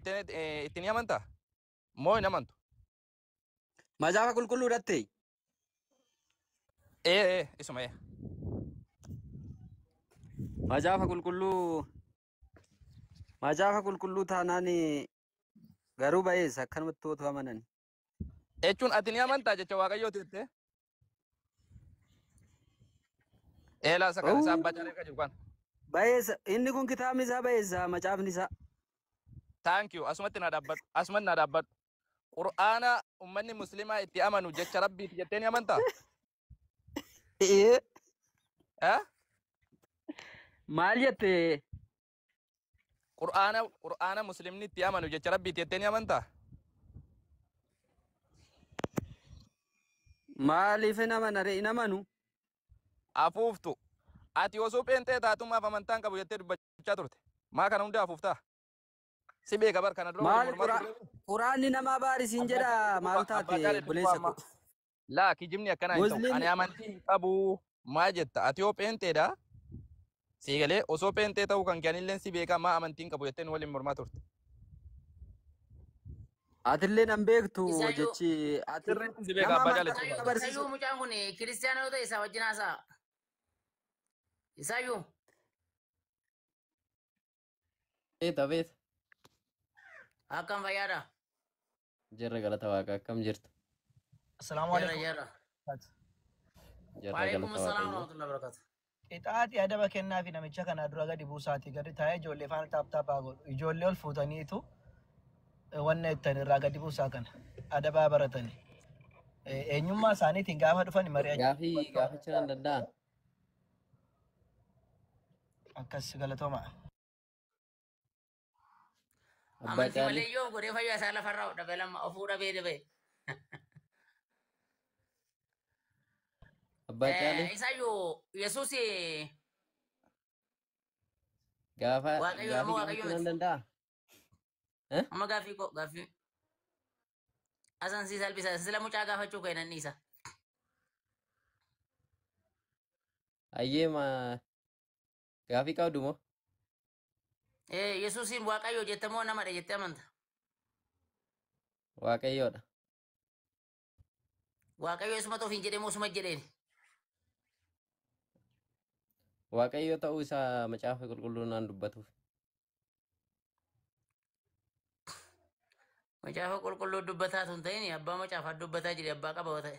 Jettee itti ni amantaa? Moo hin amantu? Macaafa qulqulluu dhatte. Ee ee isuma ee. Macaafa qulqulluu Macaafa qulqulluu taanaan garuu ba'eessa akkanumatti otoo amanan. Jechuun ati ni amantaa jecha Waaqayyooti jettee? Eelaa isa kana isa abbaa caalee kan jiru kana. Ba'eessa inni kun kitaabni isaa ba'eessa macaafni isaa. Thank you. Asumatti na dhaabbadhu. Asumatti na dhaabbadhu. Qur'aana ummanni muslimaa itti amanu jecha Rabbiiti jettee ni amantaa? Ee Eh? maal jette? Qur'aana muslimni itti amanu jecha Rabbiiti jettee ni amantaa? Maaliif hin amana ree hin amanu? Afuuftu. Ati osoo pheenxee taatumaaf amantaa hin qabu jettee dubbachaa turte. Maa kana hunda afuuftaa? Si beeka bar kana dura waliin Maal mormaa turre. quraanni nama abaarisiin Abbaa jedha caalee maal tuqaa abbaa taate caalee tuqaa obboleessa amma. koo. Laa kijibni akkanaa hin ta'u. Ani Musliimni amantii hin qabu. Maa jetta? Ati yoo pheenxeedha. Sii galee osoo pheenxee ta'uu kan kee si beeka maa amantii hin qabu jettee nu waliin mormaa turte. atillee nan beektu Isayyuu jechi ati Sirriitti si beeka nama abbaa caalee amantaa tuqaa. nama barsiisu. Isayyuu mucaan kun kiristiyaana yoo ta'e isaa wajjin haasa'a. Isayyuu Beet abeet akkam fayyaadha? jirra galata waaqa akkam jirtu Assalaamu Jirra alaikum. jirra. jirra Waalaikum galata salaam waaqayyo. warahmatullahi wabarakatuh. Qixaaxii adaba kennaa fi namicha kana dura gadi buusaati. Gadi taa'ee ijoollee faana taap taapaa godhu. Ijoollee ol fuutaniitu wanna ittiin irraa gadi buusaa kana adabaa baratani. Eenyummaa isaaniitiin gaafa dhufan mari'achuu Gaafii gaafachuu nan danda'a. akkas galatooma. Abbaa Amantii caalii malee yoo godhee fayyaa isaa lafarraa dhabe lama ofuu dhabee dhabe. Abbaa caalii Isayyuu Yesuus gaafa Waaqayyo gaafii moo gaafachuu Waaqayyo nan miti? danda'a. Eh? Amma gaaffii koo gaaffii asan si salphisa sila mucaa gaafachuu kee nan dhiisa. Ayyee ma gaafii qabdu moo? Yesuusiin Waaqayyo jette moo namadha jettee amanta? Waaqayyoodha. Waaqayyo isuma ofiin jedhee moo isuma jedheen? Waaqayyo ta'uu isaa macaafa qulqulluu naan dubbatuuf. Macaafa qulqulluu dubbataa tun ta'in abbaa macaafaa dubbataa jedhe abbaa qaba yoo ta'e.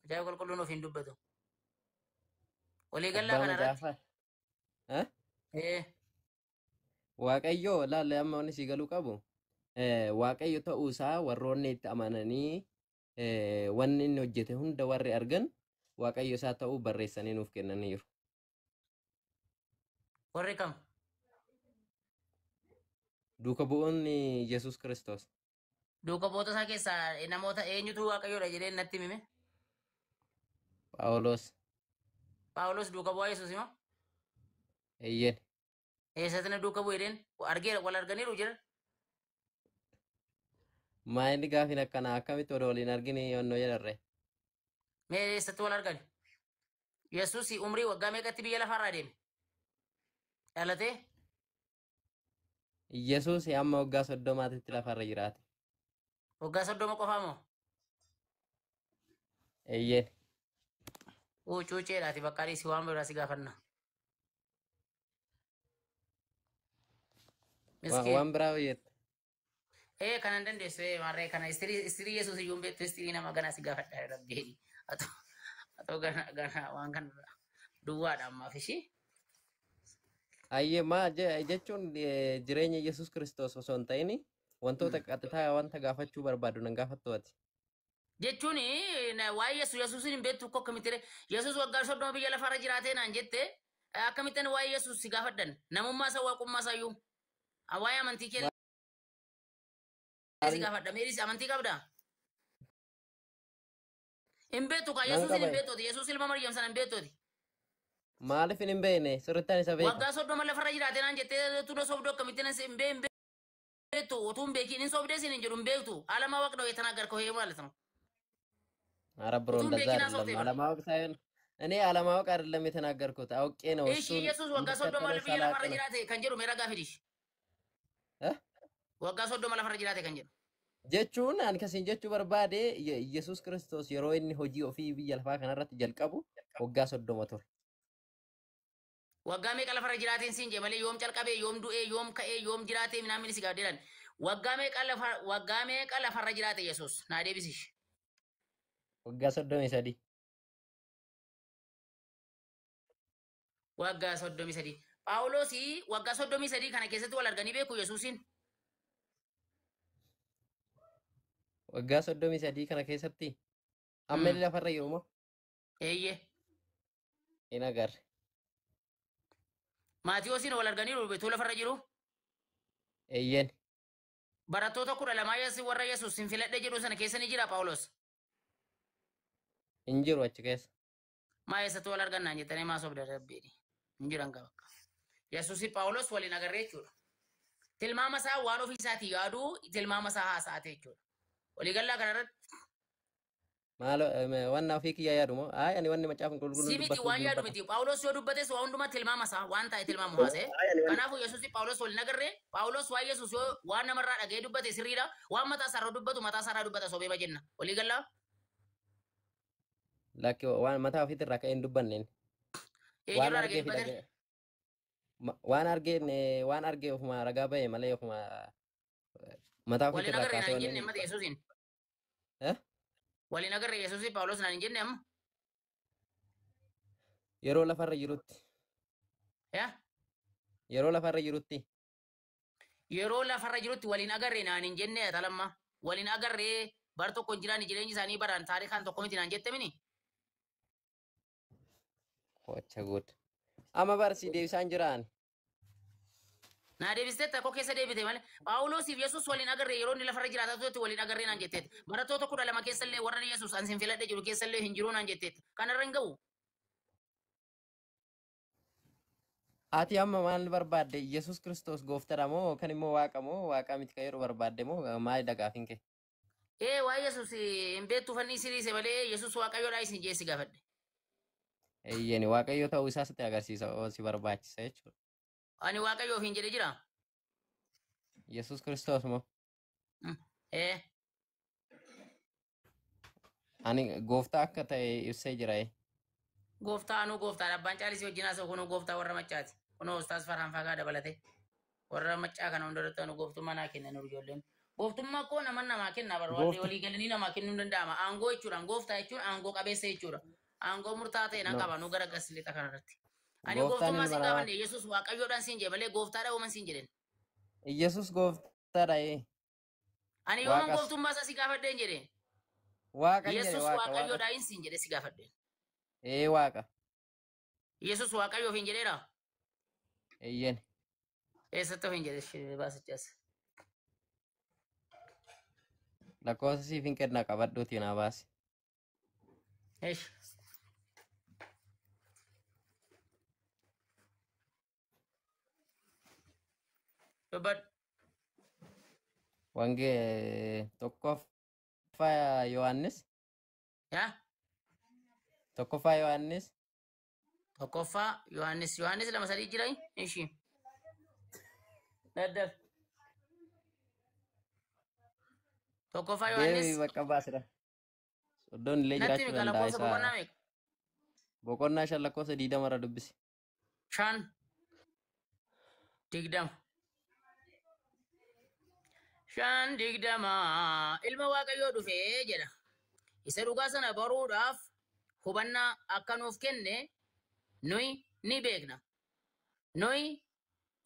Macaafa qulqulluun ofiin dubbatu. Waliigallaa Abbaa kana irratti. macaafaa. Eh? Waaqayyo laalle amma wanni sii galuu qabu. Waaqayyo ta'uu isaa warroonni itti amananii wanni inni hojjete hunda warri argan Waaqayyo isaa ta'uu barreessanii nuuf kennaniiru. Warri kam? Duuka bu'oonni Yesuus Kiristoos. Duuka bu'oota isaa keessaa namoota eenyutu Waaqayyoodha jedhee natti hime? Phaawulos. Phaawulos duuka bu'aa Yesuus himaa? Eeyyeen. Eessatti na duuka bu'e jedheen? Argeera wal arganiiru jira. Maa inni gaafiin akkanaa akkamitti odoo waliin argine yonnoo jedharre? Mee eessatti wal argani? Yesuus umrii waggaa meeqatti biyya lafarraa deeme? Dhalatee? Yesuus hamma waggaa 30tti lafarra jiraate. Waggaa 30 qofaa moo? Eeyyeen. Cuuceedhaati bakka dhiisi waan biraa si gaafanna. Miskiin. Waan biraa hojjette. Ee kanan dandeessu ee maarree kana istirii Yesuus iyyuu hin beektu istirii nama ganaa si gaafadha rabbi. Atoo gana gana waan kana duwwaadha ammaaf ishii. Ayyee maa jechuun jireenya Yesuus Kiristoos osoo hin ta'in wantoota qaxxitaa wanta gaafachuu barbaadu nan gaafattu ati. Jechuun waa'ee Yesuus Yesuusin hin beektu akka akkamitti ree Yesuus waggaa 30 biyya lafarra jiraatee naan jette akkamittan waa'ee Yesuus si gaafadhan namummaa isaa waaqummaa isaa iyyuu waa'ee amantii kee si gaafadha meeris amantii qabdaa? Hin beektu kaa Nan Yesuusin hin qaba. beektuuti Yesuus ilma Maryam sana hin beektuuti. Maaliif hin beekne sirrittaan isa beeka. Waggaa 30 lafarra jiraatee naan jettee tuna sobduu akkamittiin hin beektu utuu hin beekiin hin sobdee siin hin jedhu hin beektu አለማወቅ ነው የተናገርከው ይሄ ማለት ነው። ኧረ ብሮ utuu hin እንደዛ beekiin አይደለም። haasofte bara. አለማወቅ ሳይሆን እኔ አለማወቅ አይደለም የተናገርኩት አውቄ ነው። እሺ እሱን ኢየሱስ waggaa 30 እንድከተለው biyya lafarra ሳላቅ ነው። jiraate kan jedhu mee ragaa fidish. እ? Waggaa 30 lafarra jiraate kan jedhu. Jechuun ani kasiin jechuu barbaade Yesuus Kiristoos yeroo inni hojii ofii biyya lafaa kanarratti jalqabu waggaa 30 ture. Waggaa meeqa lafarra jiraateen siin jee malee yoom calqabee, yoom du'ee, yoom ka'ee, yoom jiraatee minaamin si gaafadheedhaan. Waggaa meeqa lafarra jiraate Yesuus? Naa deebisish. Waggaa 33. Waggaa 33. Phaawulos waggaa 33 kana keessatti wal arganii beeku Yesuusiin? Waggaa 33 kana keessatti amma inni lafarra jiru moo? Eeyyee. Hin agarre. Maatiyoosiin wal arganiiru beektuu lafarra jiru? Eeyyeen. Barattoota 12 warra Yesuus hin filadhe jedhu sana keessa ni jira Phaawulos? Hin jiru achi keessa. Maa eessatti wal argannaan jettanii maa sobda rabbiini. Hin jiran qaba. Yesuusi Phaawulos waliin agarree jechuudha. Tilmaama isaa waan ofii isaatii yaaduu tilmaama isaa haasa'ate jechuudha. Waliigallaa kanarratti Maalo wanna ofii kiyya yaadu moo? Ayi ani wanni macaafa qulqulluun si miti dubbatu waan yaadu dubbata. miti. Phaawulos yoo dubbates waa hundumaa tilmaama isaa waan ta'e tilmaamu haasa'e. Kanaafuu Yesuusi Phaawulos waliin agarree Phaawulos waan Yesuus yoo waan namarraa dhaga'ee dubbate sirriidha. Waan mataa isaarraa dubbatu mataa isaarraa dubbata sobeema jenna. Waliigallaa Lakki waan mataa ofiitirraa ka'ee hin dubbanneen. Waan eenyurraa dhaga'ee argee fi dubbate? dhaga'e. Waan argee waan argee ofuma ragaa ba'e malee ofuma mataa Waliin ofiitirraa agarree kaasee naan hin wanni jenne inni amma dubbatu. Yesuusiin. Eh? Waliin agarree Yesuusi Phaawulos naan hin jenne amma. Yeroo lafarra jirutti. Yaa? Yeroo lafarra jirutti. Yeroo lafarra jirutti waliin agarree naan hin jenne talamma. Waliin agarree bar tokko hin jiraanne jireenyi isaanii baraan taarikaan tokko miti naan jette mini. Qocha good. Amma barsi deebisaan jiraan. Naa deebistee takko keessa deebite malee Phaawulosiif Yesuus waliin agarree yeroo inni lafarra jiraataa turetti waliin agarree naan jetteetti. Barattoota 12 keessallee warra Yesuus an sin filadhe jiru keessallee hin jiru naan jetteetti. Kanarra hin ga'u. Ati amma maal barbaadde? Yesuus Kiristoos gooftaadha moo kan immoo waaqa moo waaqa miti kan yeroo barbaadde moo maalidha gaafiin kee? Ee waa Yesuus hin beektu fanni siriise malee Yesuus waaqayyoodhaa isin jeessi gaafadhe. Eeyyeni waaqayyo ta'uu isaa sitti agarsiisa oo si barbaachisa jechuudha. Ani waaqayyoof hin jedhe jira. Yesuus Kiristoos moo? Ee Ani gooftaa akka ta'e ibsee jira. Gooftaa anuu gooftaadha. Abbaan caalisi wajjin haasa'u kunuu gooftaa warra maccaati. Kunoo ustaas Farhaan Fagaa dabalate. Warra maccaa kana hundarratti anu gooftummaa naa kennan ijoolleen. Gooftummaa koo nama namaa kenna barbaadde Gooftaa. walii galanii namaa kennuu hin danda'ama. Aangoo jechuudha. Gooftaa jechuun aangoo qabeessa jechuudha. Aangoo murtaa'aa ta'e nan No. qaba nu gara gaslixa kanarratti. Ani Gooftaan gooftummaa ilma siin namaa. gaafanne Yesuus waaqayyoodhaan siin jedhe malee gooftaadha uuman siin jedhen. Yesuus gooftaadha. Ani yooman Waaqas. gooftummaa isaa si gaafadheen jedhe. Waaqa jedhe Yesuus waaqa waaqa. waaqayyoodhaan siin jedhe si gaafadheen. Ee waaqa. Yesuus waaqayyoof hin jedheera. Eeyyeni. Eessatti of hin jedhe baasichaas. Lakkoofsa siif hin kenna qabadhuutii naa baasi. Eesh. Dubbadhu. Wangee tokkoffaa Yohaannis. Yaa? Tokkoffaa Yohaannis. Tokkoffaa Yohaannis. Yohaannis 2 3 jira. Ishi. Daddaf. Tokkoffaa Deebii Yohaannis. bakka baasira. Iddoon illee Natti jiraachuu mika danda'a lakkoofsa isa. boqonnaa meeqa? Boqonnaa 5 lakkoofsa 20 irra dubbisi. 5 20. 5 20 ilma waaqayyoo dhufee jedha. Isa dhugaa sana baruudhaaf hubannaa akka nuuf kenne nuyi ni beekna. Nuyi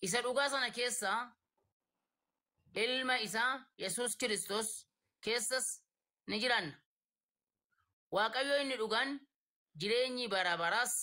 isa dhugaa sana keessa ilma isaa Yesuus Kiristoos keessas ni jiraanna. Waaqayyo inni dhugaan jireenyi bara baraas